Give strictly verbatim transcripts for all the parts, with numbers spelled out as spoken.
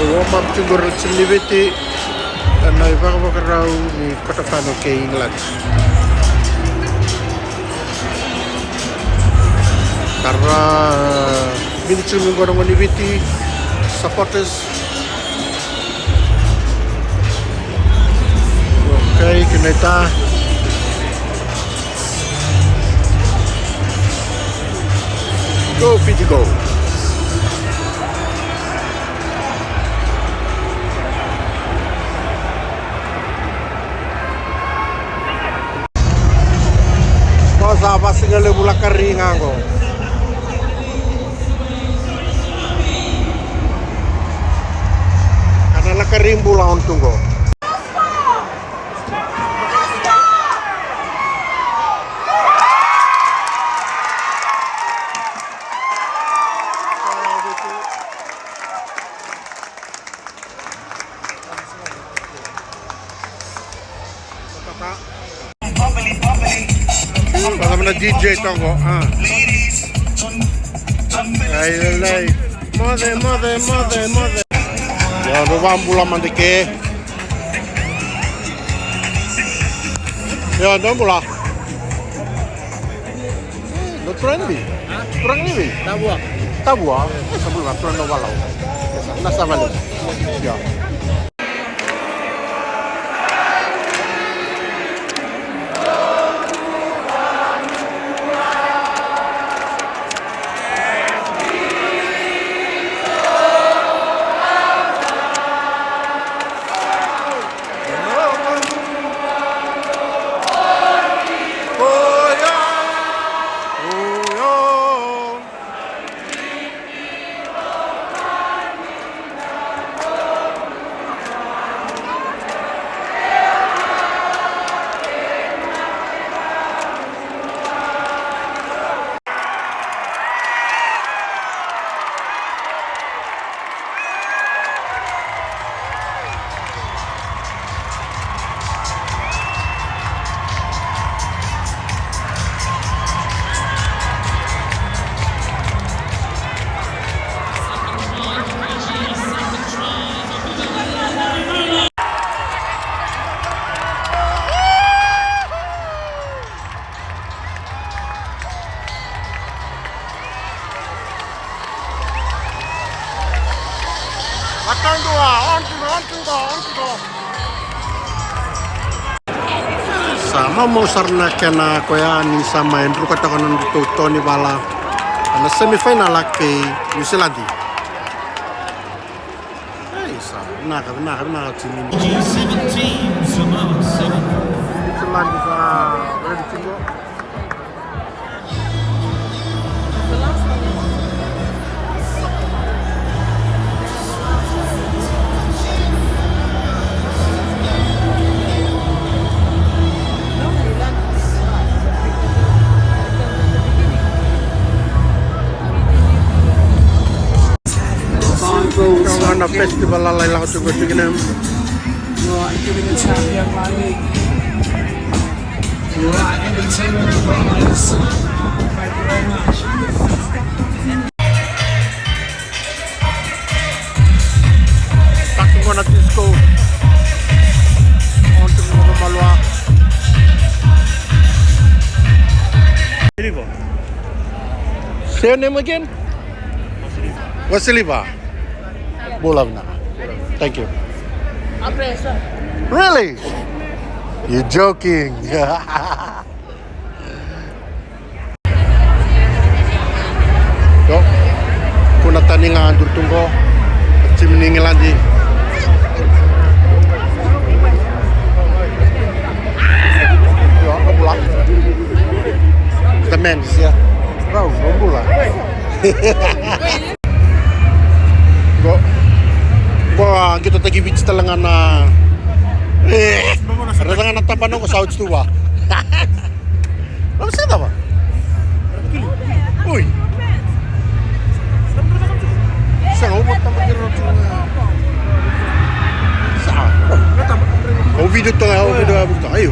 Warm up tiko qori na timi ni Viti ena ivakavakarau ni quarter final kei England. Tara, vini tiko qo na gone ni Viti supporters. Okay, kinaita. Go Fiji, go. Ko sa vasiga levu lakari ga qo. Kana lakari bula on tu qo. Vaka na D J toka, a. Ai, ai, ai. Moce, moce, moce, moce. Io, dou vakabula mada ke. Io, dou bula. Dou turaga ni vei? Turaga ni vei? Tavua. Tavua? E sa bula, turaga ni Valau. E sa, na sa vale. Io. Vakadua, on to go, on to go, on to go. Sa maumau sara na kena koya ni sa mai druka toka na nodratou to ni vala ena semifinal kei Niusiladi. Ei, sa vinaka, vinaka, vinaka timi ni Niusiladi sa ready to go. Ena festival lalai lako tiko tiko kina. Right, entertainment rise. Thank you very much. Taku gona disco. On tu gona malua. Say your name again? Wasiliva. Bula vinaka. Thank you. Really? You joking? Io, kuna tani ga duru tu qo. Timi ni Igiladi. Io, o bula. The man is here. Rau, o bula. Qo. Qo a qito taki Viti tale ga na. E, raica ga na tabana qo sa oti tu va. Lako se cava? Oi. Sega, au vata mai kei rau tu ga. Sa. Au video toka, au video, au video toka. Aio.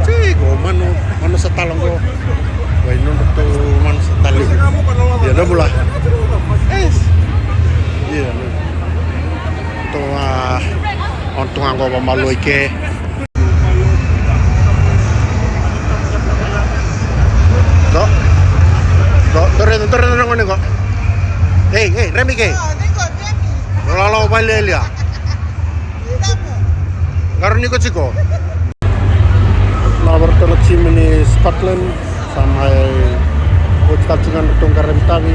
Tiko, manu, manu sa tala qo. Wai, nodratou manu sa tala. Ia, na bula. Yes. Ia, na. Ga qo vamalua i ke. Qo. Qo, dou raica, dou raica na gone qo. Ei, ei, remi ke. Lalawa vale lia. Qaro ni ko tiko. Na varatou na timi ni Scotland. Sa mai oti tale tiko ga na ratou qaravi tavi.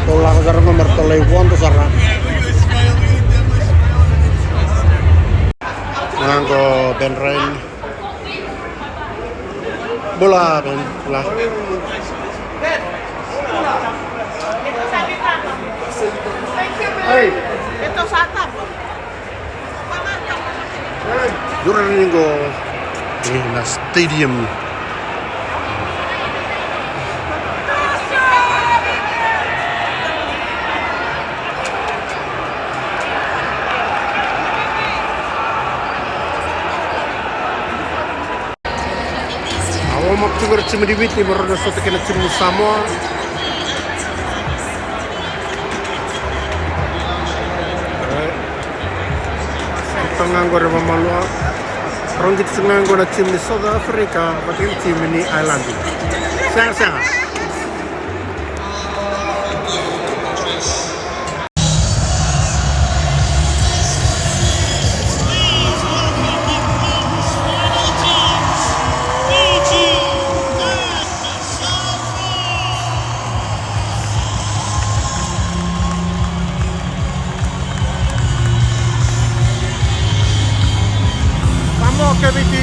Ratou lako sara qo me ratou lai vodo sara. Ga qo Ben Ryan. Bula Ben, bula. Hey. Dua na qo ena stadium. A warm up tiko na timi ni Viti me rau na sota kei na timi ni Samoa. Sota ga qori vamalua. Rau qito tiko ga qo na timi ni South Africa vata kei na timi ni Ireland. Sega, sega. Samoa kei Viti.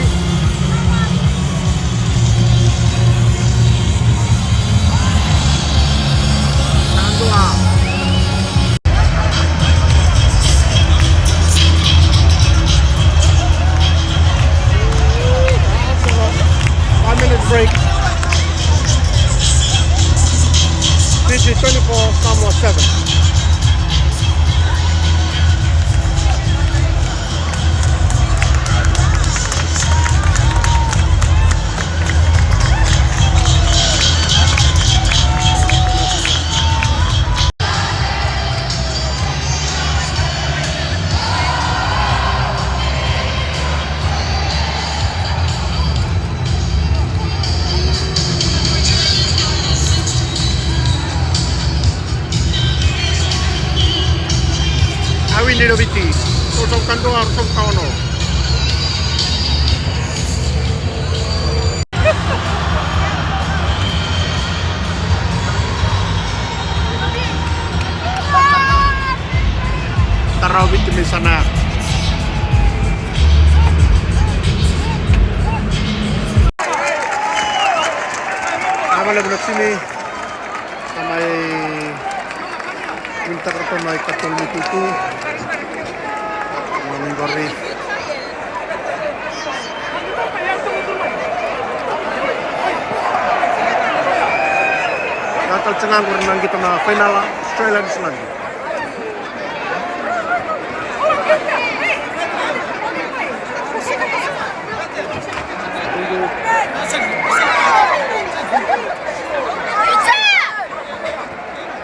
Sa dua. Five minutes break. Fiji twenty-four, Samoa seven. A wini na Viti. Ruasagavulu ka dua, ruasagavulu ka ono. Tarau Viti mai sana. Vinaka vakalevu na timi. Sa mai winitaka ratou na ikatolu ni tutu. Gone qori. Ia tale tiko ga qori na qito na fainala, Australia, New Zealand.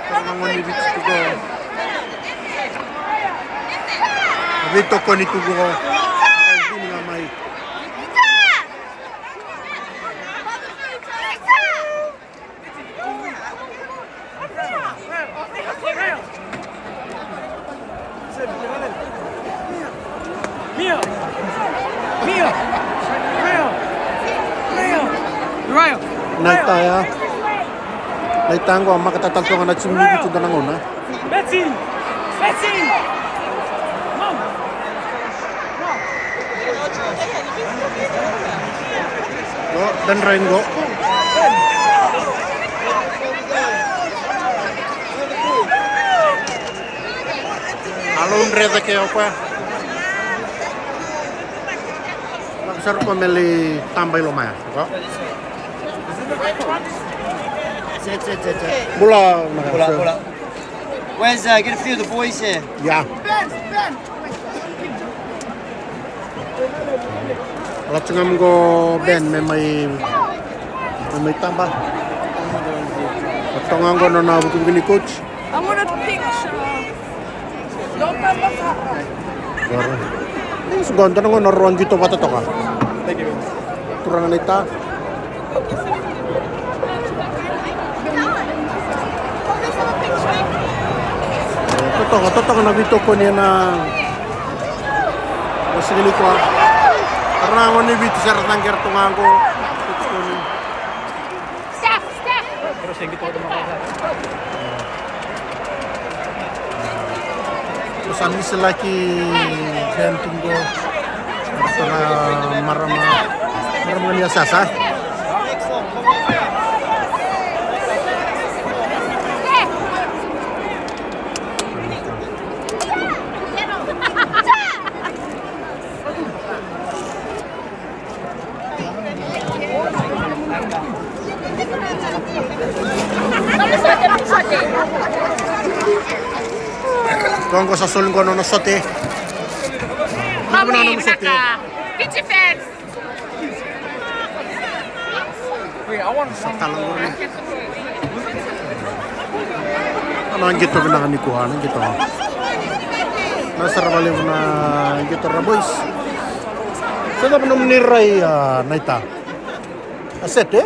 Tara na gone ni Viti tiko. A veitokoni tiko. Vini ga mai. Na ita ya. Na ita qo a maka tale toka na timi ni Viti dua na gauna. Qo, Ben Ryan qo. A lou dreca ke o koya. Lako sara ko me lai taba i loma ya. Qo. Bula, bula, bula. Where's, uh, get a few of the boys here? Yeah. Lako ga mai qo Ben me mai, me mai taba. Toka ga qo na vukivuki ni coach. I want a picture. Qo dua na gauna rau qito vata toka. Turaga na ita. Totoka, totoka na veitokoni ena siga nikua. Ra na gone ni Viti sa ra caqe ra tu ga qo. Staff, staff. Sa misi laki ben tu qo. Marama, marama ni yasayasa. Qo sa soli qo na nona sote. Mamu na nona sote. Fiji fans. Sa tala qori. Na qito vinaka nikua, na qito. Na sara valevu na qito ra boys. Sa cava nomuni rai, a, na ita. A set, e?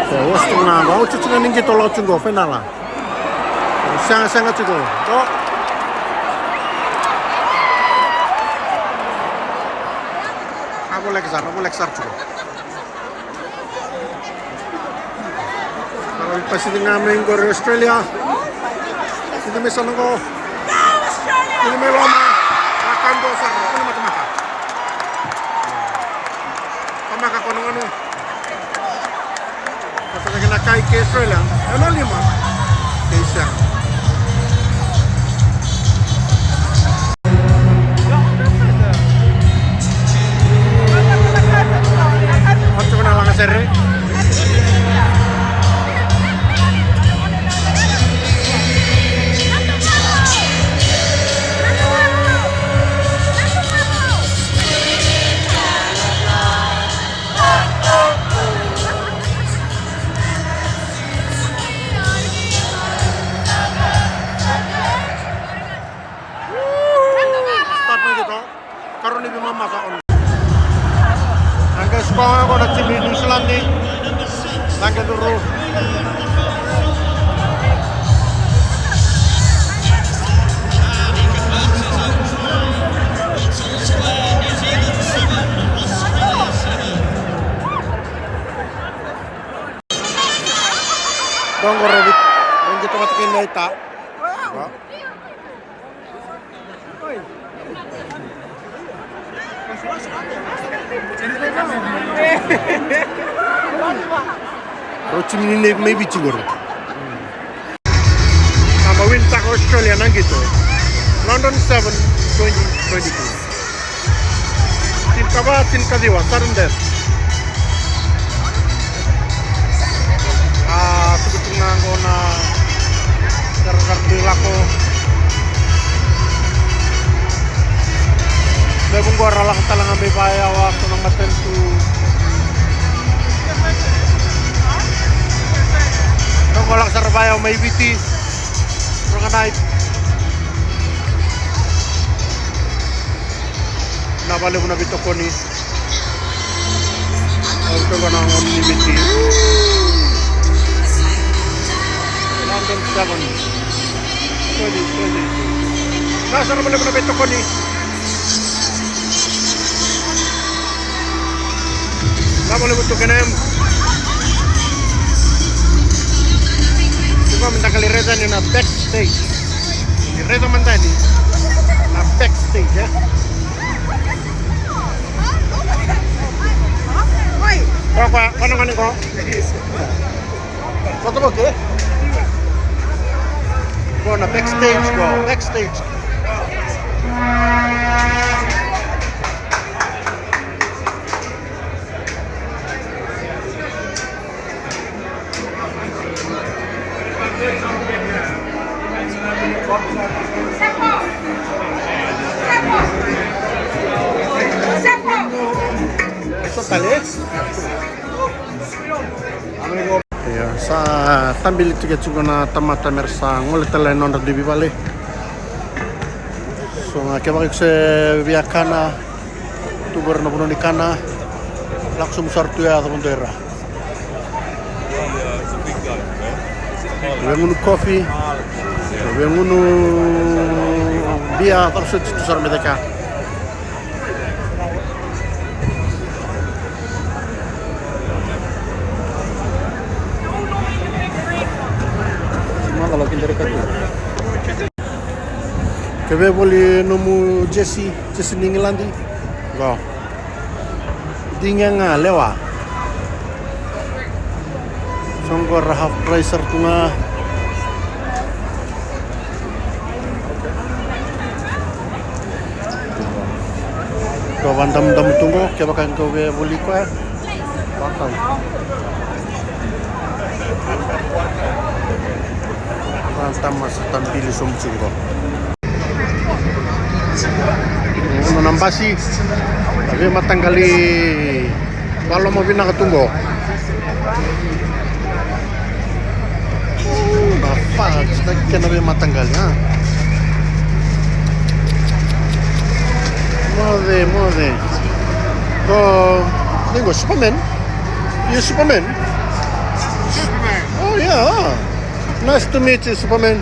Sa oti tu ga qo, oti tu ga ni qito lako tu qo, fainala. Sega, sega tiko. O. A voleka sara, a voleka sara tiko. Pasiti ga mai qori Australia. Siti mai sana qo. Siti mai loma. A ka dua sara, kua ni matamata. Tamaka ko na gone. Sa caka na kai ke Australia. E na lima. Ke sega. Oti ko na laga sere. Start na qito. Karua ni veimama sa on. Qai score qo na timi New Zealand. Qai curu. Dongo Rovit, rau qito vata kei na ita. Rau timi ni Navy mai Viti qori. Sa mai win taka Australia na qito. London seven, twenty twenty-two. Tinikava, tinikaciwa, sudden death. A, suku tu ga qo na sara, sara dui lako. Levu qo ra lako tale ga mai vakayawa, so na matanitu. Qo lako sara vakayawa mai Viti. Roganai. Na valevu na veitokoni. Au toka na gone ni Viti. London seven. Twenty twenty. Na sara valevu na veitokoni. Na valevu tu kena em. Iko me da qai raica ni na backstage. Ni raica mada ni na backstage, e? Oi. Ko, ko, ko na gone qo. Sa toka, okay? Qo na backstage qo, backstage. Tabili tiko, tiko na tamata me ra sa gole tale na nodra dui veivale. So ga kevaka iko se via kana, tu qori na vanua ni kana, lako sobu sara tu e yaco vadua i ra. Vegunu kofi, vegunu bia, cava soti tu sara me caka. Ke via voli nomu jersey, jersey ni Igiladi. Qo. Diga ga lewa. So qo ra half price sara tu ga. Dua vadamudamu tu qo, kevaka qo via voli koya. Welcome. Vadamudamu sa tabili sobu tu qo. Ono na basi, na veimataqali valoma vinaka tu qo. Na fudge na kena veimataqali, a. Moce, moce. Ko, ni qo Superman? You Superman? Superman. Oh, yeah. Nice to meet you, Superman.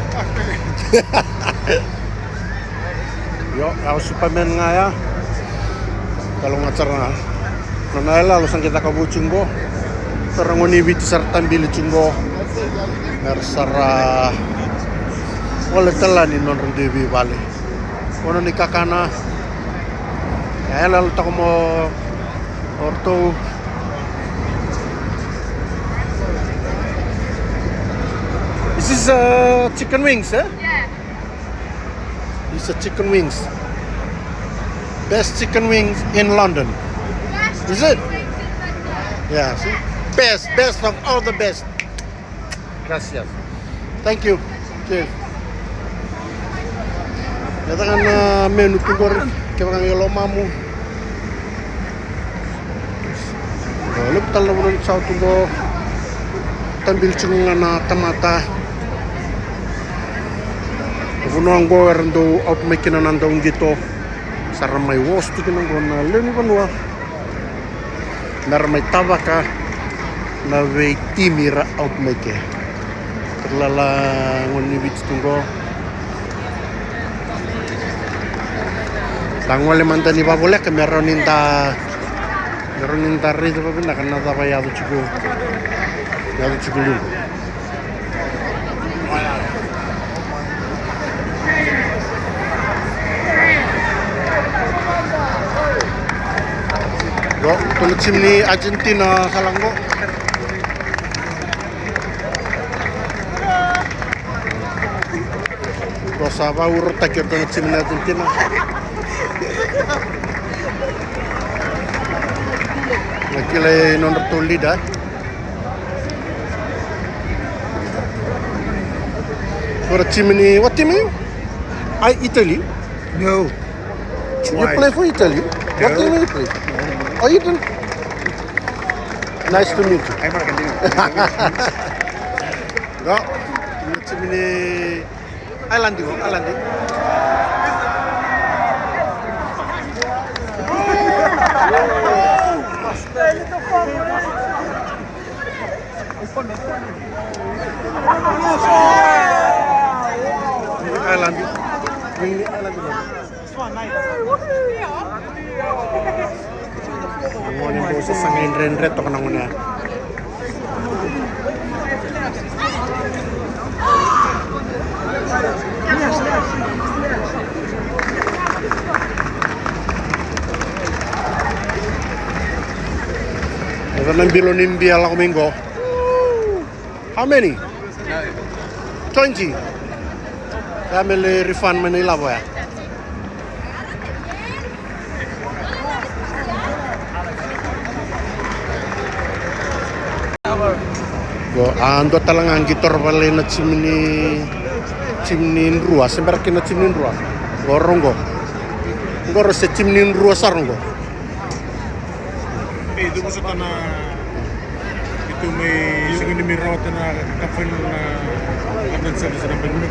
Io, au Superman ga ya. Kalougata sara ga. Nona yaloyalo sa qai caka vou tiko qo. Sa ra gone ni Viti sa ra tabili tiko qo. Me ra sa ra gole tale yani nodra dui veivale. Vanua ni kakana. Yaloyalo toka mo o ratou. Is this uh, chicken wings, eh? Yeah. It's a chicken wings. Best chicken wings in London. Is it? Yeah, see? Best, best of all the best. Gracias. Thank you. Cheers. E caka na menu tu qori, kevaka ga e lomamu. Levu tale na vanua ni chow tu qo. Tabili tiko ga na tamata. Vanua qo era dau out mai kina na dauqito. Sa ra mai host tu kina qo na lewe ni vanua. Me ra mai tavaka na veitimi ra out mai ke. Kila na gone ni Viti tu qo. Da gole mada ni vavoleka me rawa ni da, me rawa ni da raica vavinaka na cava e yaco tiko, yaco tiko liu. Qo, qo na timi ni Argentina sa lako qo. Qo sa vaurataki iratou na timi ni Argentina. Na kilai nodratou leader. Qo na timi ni, what team are you? I Italy? No. You play for Italy? What team you play? Oh, you don't? Nice to meet you. I'm Argentino. Qo, na timi ni Ireland, qo, Ireland. Ireland. Ireland. Gone qo sa sagai dredre toka na gone ya. Eda na bilo ni bia lako mai qo. How many? Twenty. Ya me lai refund mai na ilavo ya. Qo, a, dua tale ga qito ra vale na timi ni, timi ni Drua, se bera kina na timi ni Drua. Qo rogo. Qo ro se timi ni Drua sa rogo. Ei, duku sota na. Mai sega ni mai rawata na cup final na London Sevens na Brisbane.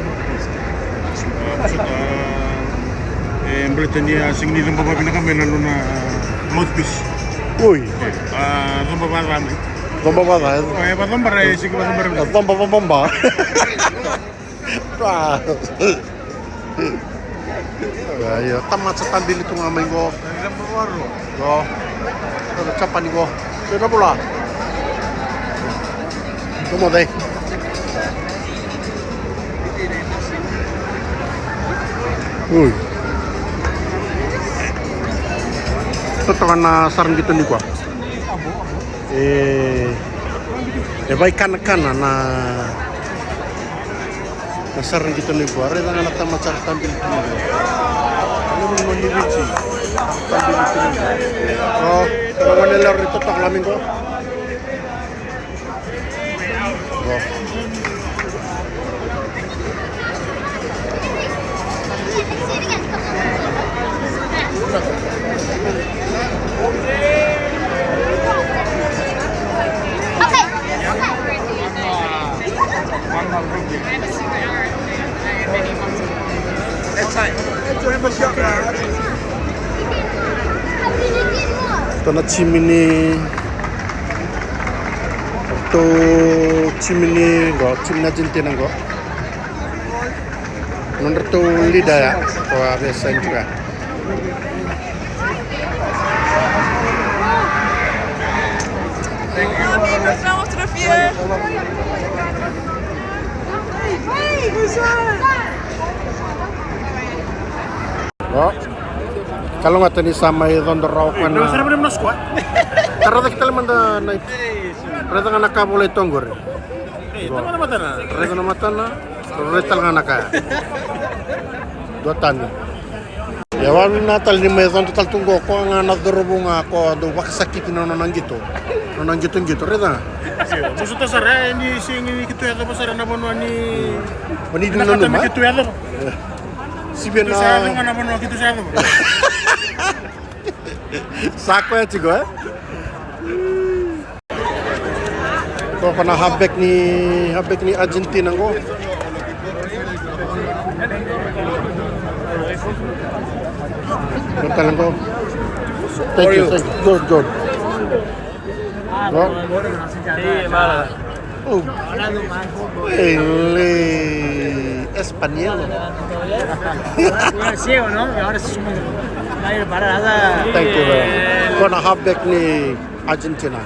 E baleta ni a sega ni coba vakavinaka mai na nona mouthpiece. Oi. A coba vakaca mai. Coba vakaca, e? E vakacoba ra, e sega ni vakacoba ra. Coba, coba, coba. Io, tamata sa tabili tu ga mai qo. Qo. Qo na Japani qo. Qo na bula. Qo mo dei. Ui. Totoka na sara qito nikua. E, e vaikanakana na Na sara qito nikua, raica ga na tamata sara tabili tu nikua. Ena vanua ni Viti, tabili tu nikua. O, ena vanua ni lewe ni totoka lami qo. O. Ratou na timi ni, ratou timi ni qo, timi ni Argentina qo. Nodratou leader ya, ko a via sign tu ya. O, kalougata ni sa mai codo rawa koya na. Tara cake tale mada na iti. Raica ga na ka volai tu qori. Raica na matana. Raica tale ga na ka ya. Duatani. Ia, vinaka tale ni mai codo tale tu qo, koya ga na cauravou ga ko dau vakasakiti na nona qito. Nona qitoqito, raica ga. Io, masuta sara, e, ni sega ni keitou yacova sara na vanua ni. Vanua ni nanuma, e? Keitou yacova. Sivia na. Keitou sa yacova na vanua keitou sa yacova. Sa koya tiko, e? Qo ko na halfback ni, halfback ni Argentina qo. Qo tale qo. Thank you, thank you. Good, good. Qo. Oh. Ele español. Sí, ¿o no? Y ahora se suma. Thank you, bro. Qo na halfback ni Argentina.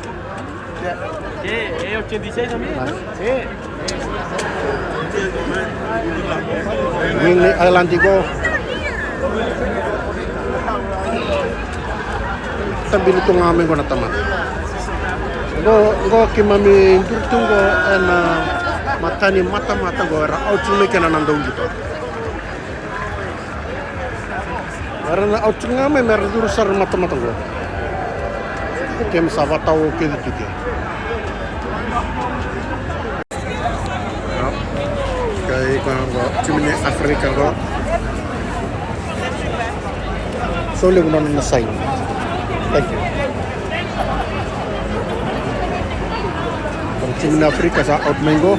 Eh, eh, ochenta y seis también, ¿no? Sí. Wing ni Ireland qo. Tabili tu ga mai qo na tamata. Qo, qo keimami duri tu qo ena mata ni matamata qo era out mai kina na dauqito. Era na out ga mai mera curu sara na matamata qo. Keimami sa vatau kece tu ke. Qai ko qo timi ni Afrika qo. So levu nona na sign. Thank you. Ko timi ni Afrika sa out mai qo.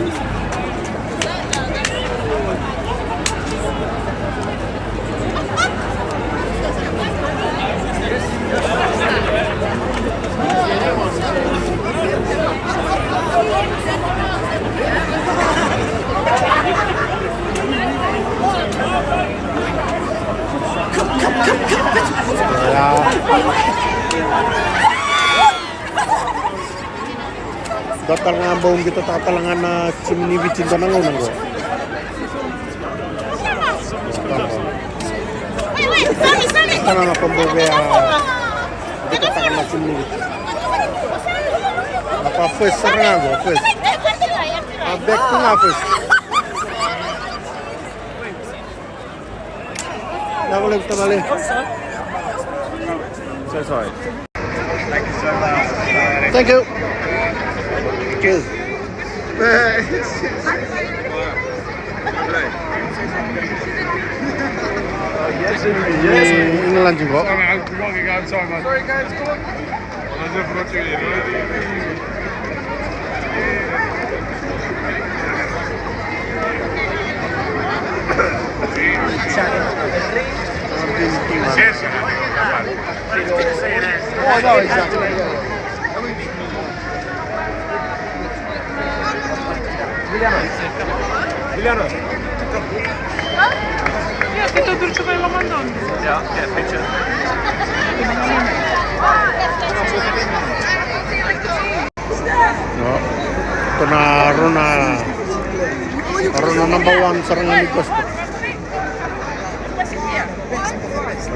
Dua tale ga bau qito taka tale ga na timi ni Viti dua na gauna qo. Tale ga ko bau via qito taka na timi ni Viti. Na ka first sara ga qo, first. A back tu ga first. Yaco levu tavale. So sorry. Thank you. Cheers. England qo. Sorry, guys, come on. Sorry, guys, come on. No. Ko na rona, rona number one sara ga ni gospel.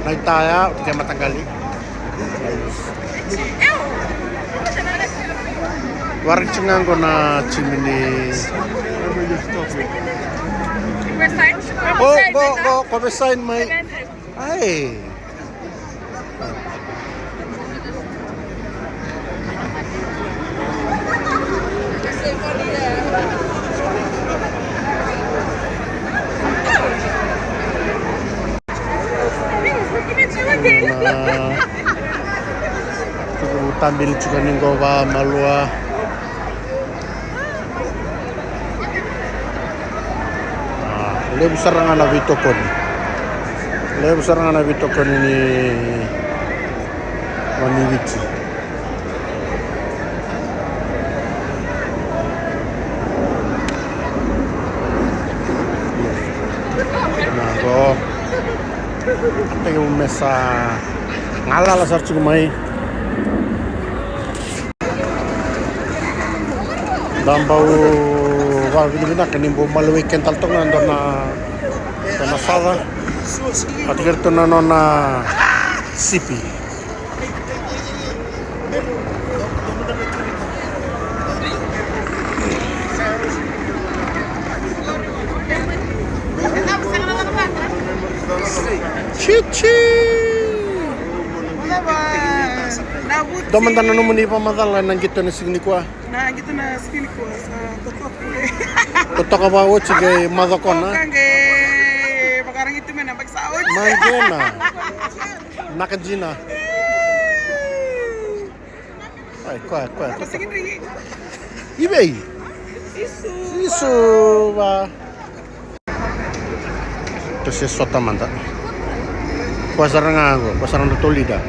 Na itaya, ke mataqali. Waraki tiko ga qo na timi ni o, qo, qo, ko vei sign mai. Ai. Na, tuku tabili tiko ni qo vamalua. A, levu sara ga na veitokoni. Levu sara ga na veitokoni ni, ni Viti. Na qo. Tekivu me sa galala sara tiko mai. Da bau vakavinavinaka ni bau maliwai keda tale toka ga e dua na, dua na saca. Vata kei ratou na nona sipi. Chichi. Dua mada na nomuni vakamacala ena qito ena siga nikua. Na qito ena siga nikua sa totoka. Totoka vakaoti qai macokona. Totoka qai vakaragi tu mai na yabaki sa oti. Maqena. Naka dina. Ai, koya, koya. Naka sigi dri. I vei? Isu. Isu va. Toso sota mada. Koya sara ga qo, koya sara ga na tolida.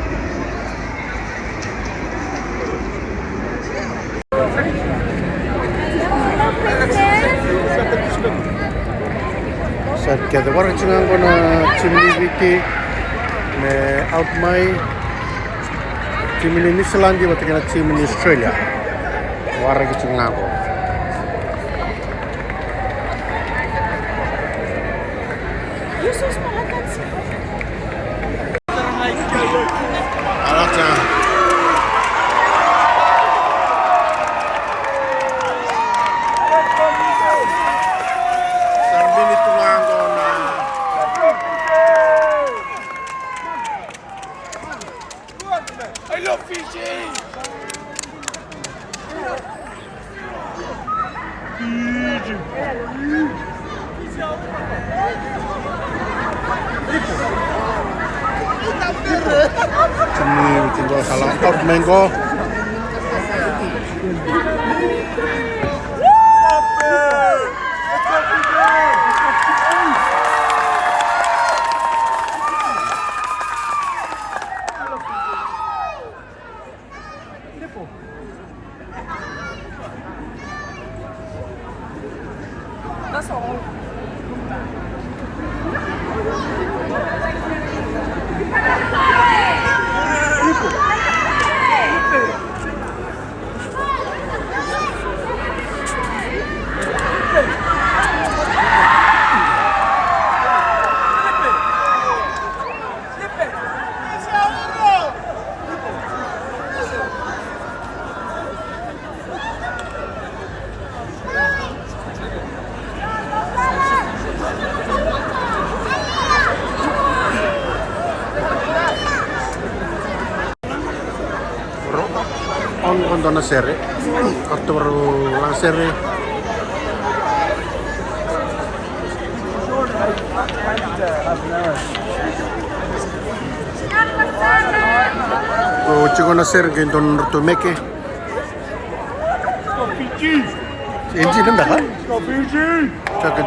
Sa kece waraki tiko ga qo na timi ni Viti me out mai. Timi ni Niusiladi vata kei na timi ni Australia. Waraki tiko ga qo. I love Fiji. Timi ni Viti qo sa lako out mai qo. Ro, on, on dua na sere. Ratou laga sere. O tiko na sere qai dua na ratou meke. Engine na beka? Saka.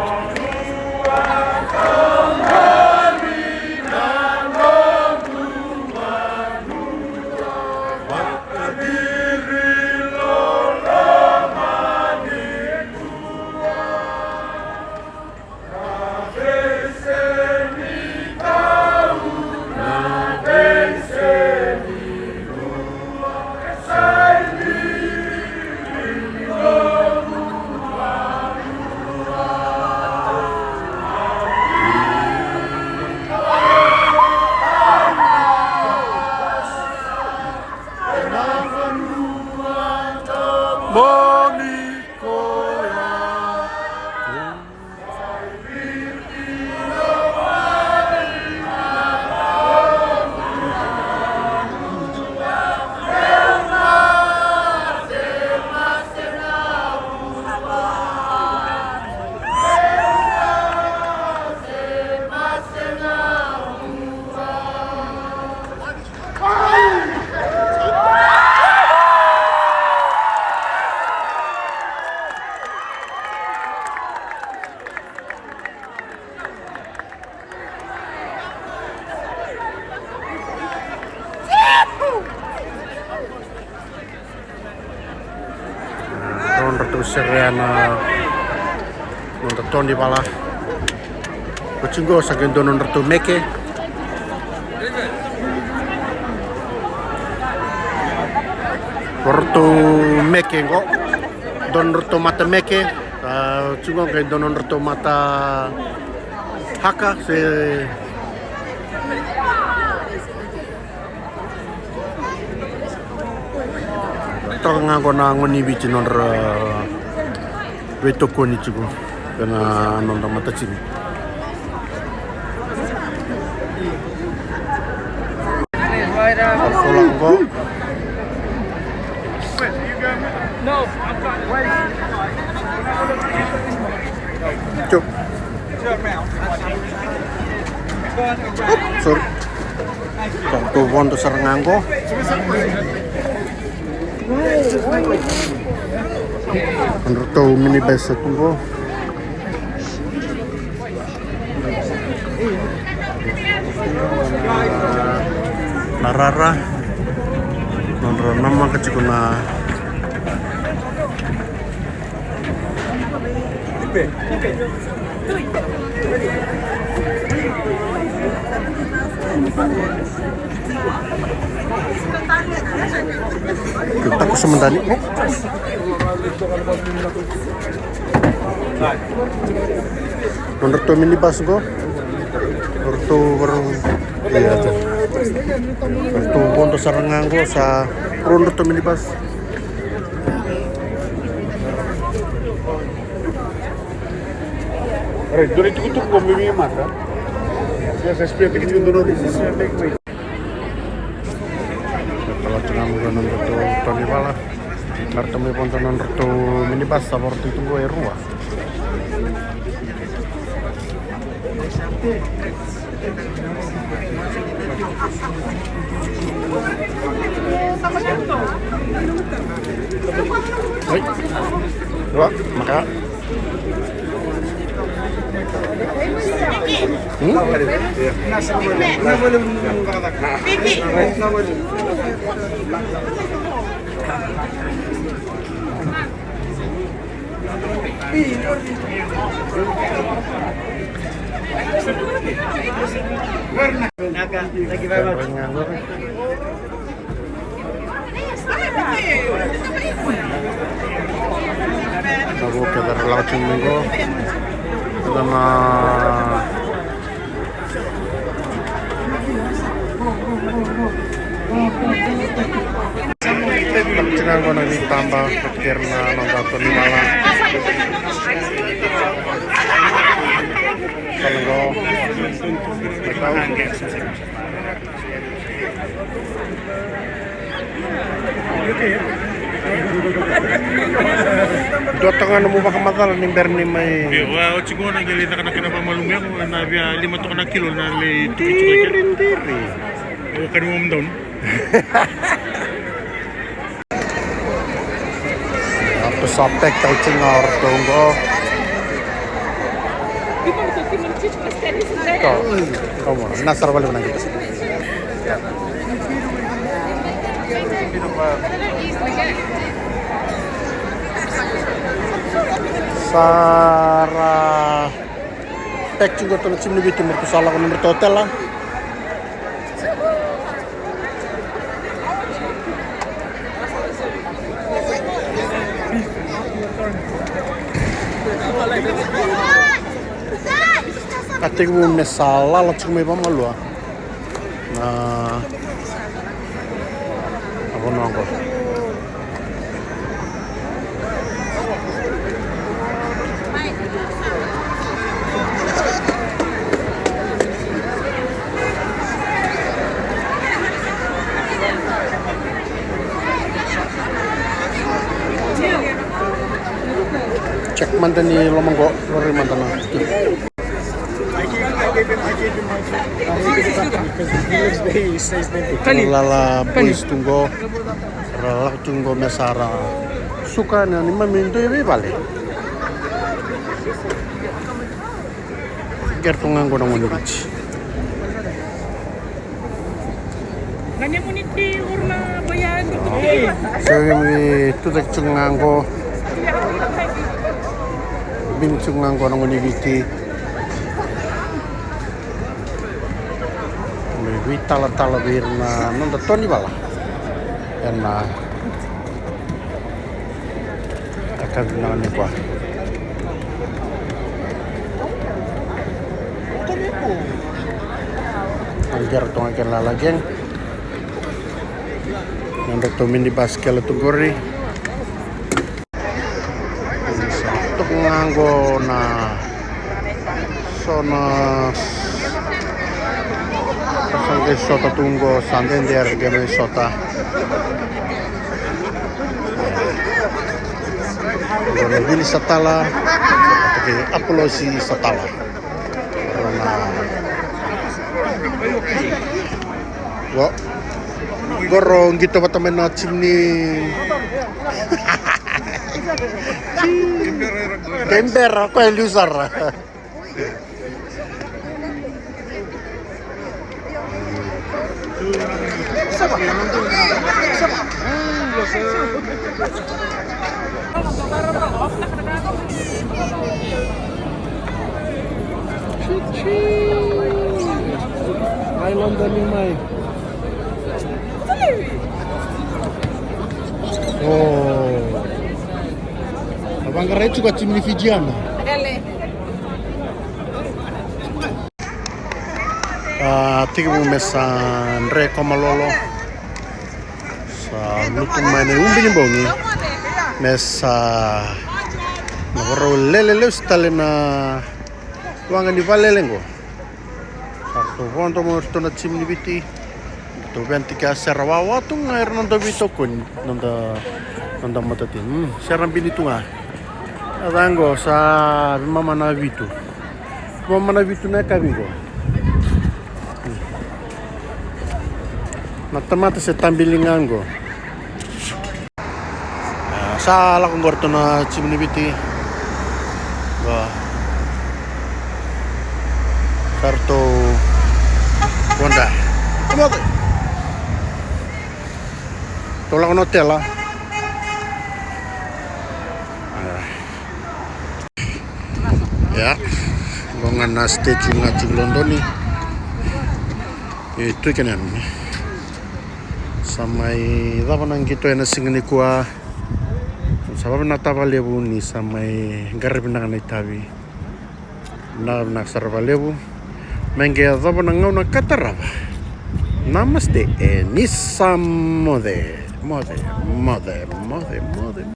Sere na noda tonivala. Oti qo sa qai dua nodratou meke. Nodratou meke qo. Dua nodratou mata meke. A, oti qo qai dua nodratou mata haka se Toka ga qo na gone ni Viti nodra veitokoni tiko ena nodra matatimi. Tio. Oops, sorry. Tou vodo sara ga qo. Nodratou minibus sa tu qo. Na rara. Nodra namaka tiko na Takusa mada ni. Nodratou minibus qo. Nodratou varau. Ia. Nodratou vodo sara ga qo sa. Nodratou minibus. Right, dua na itukutuku qo me via mata. Yes, I spent the kitchen door. Tala tu na muka nodratou tonivala. Nodratou mai vodo nodratou minibus sa vorotaki tu qo e rua. Oi. Rua, maka. Hmm? Naka, thank you very much. Na vuke da ra lako tiko mai qo. Da na Tiko qo na veitaba, vata kei ira na noda tonivala. Tala qo. Dua toka ga nomu vakamacala ni bera ni mai. Io, a, oti qo na qai lai caka na kena vakamalumyaku, na via lima toka na kilo na lai tuki tiko i ke. Diri, diri. O kani mo mdaun. Ratou sa pack tau tiko ga o ratou qo. Ko, ko mo na sara vale na qai. Sa ra pack tiko qo na timi ni Viti me ratou sa lako nodratou otela. A tekivu me sa lala tiko mai vakamalua. Na vanua qo. Check mada ni loma qo, lori mada na. I gave, I gave him, I gave him my phone. He lives there, he stays there. Kali. Lala boys tu qo. Ra lako tu qo me sa ra suka na neimami dui veivale. Qai tu ga qo na gone ni Viti. Sa keimami tucake tiko ga qo. Bini tiko ga oqo na gone ni Viti me veitalatala vei ira na noda tonivala ena yakavi vinaka nikua. Aqera toka kena lala gang. Nodratou minibus kele tu qori. Toka ga qo na so na sa qai sota tu qo, sa dede era qai mai sota. Qo na Vili Satala, toki Apolosi Satala. Qo na Qo. Qo ro qito vata mai na timi ni Kembera, ko e liu sara. Ai London ni mai. O. Na vaqarai tiko a timi ni Fijiana. A, tekivu me sa dre ko malolo. Sa lutu mai na ubi ni bogi. Me sa na varau lele lesu tale na waqa ni valele qo. Sa ratou vodo mai o iratou na timi ni Viti. Ratou vena tiko ya, sera wawa tu ga era noda veitokoni, noda, noda matatimi. Mm, sera bini tu ga. A ca qo sa veimama na vitu. Veimama na vitu na yakavi qo. Mm. Na tamata se tabili ga qo. A, sa lako qori tu na timi ni Viti. Sa ratou voda. Tou lako na otela. Ia, qo ga na statue ga tiko Lodoni. E tu kina yani. Sa mai cava na qito ena siga nikua. Sa vavinavinaka vakalevu ni sa mai qaravi vinaka na itavi. Vinaka, vinaka sara vakalevu. Me qai yacova na gauna ka tarava. Namaste, e ni sa moce, moce, moce, moce, moce.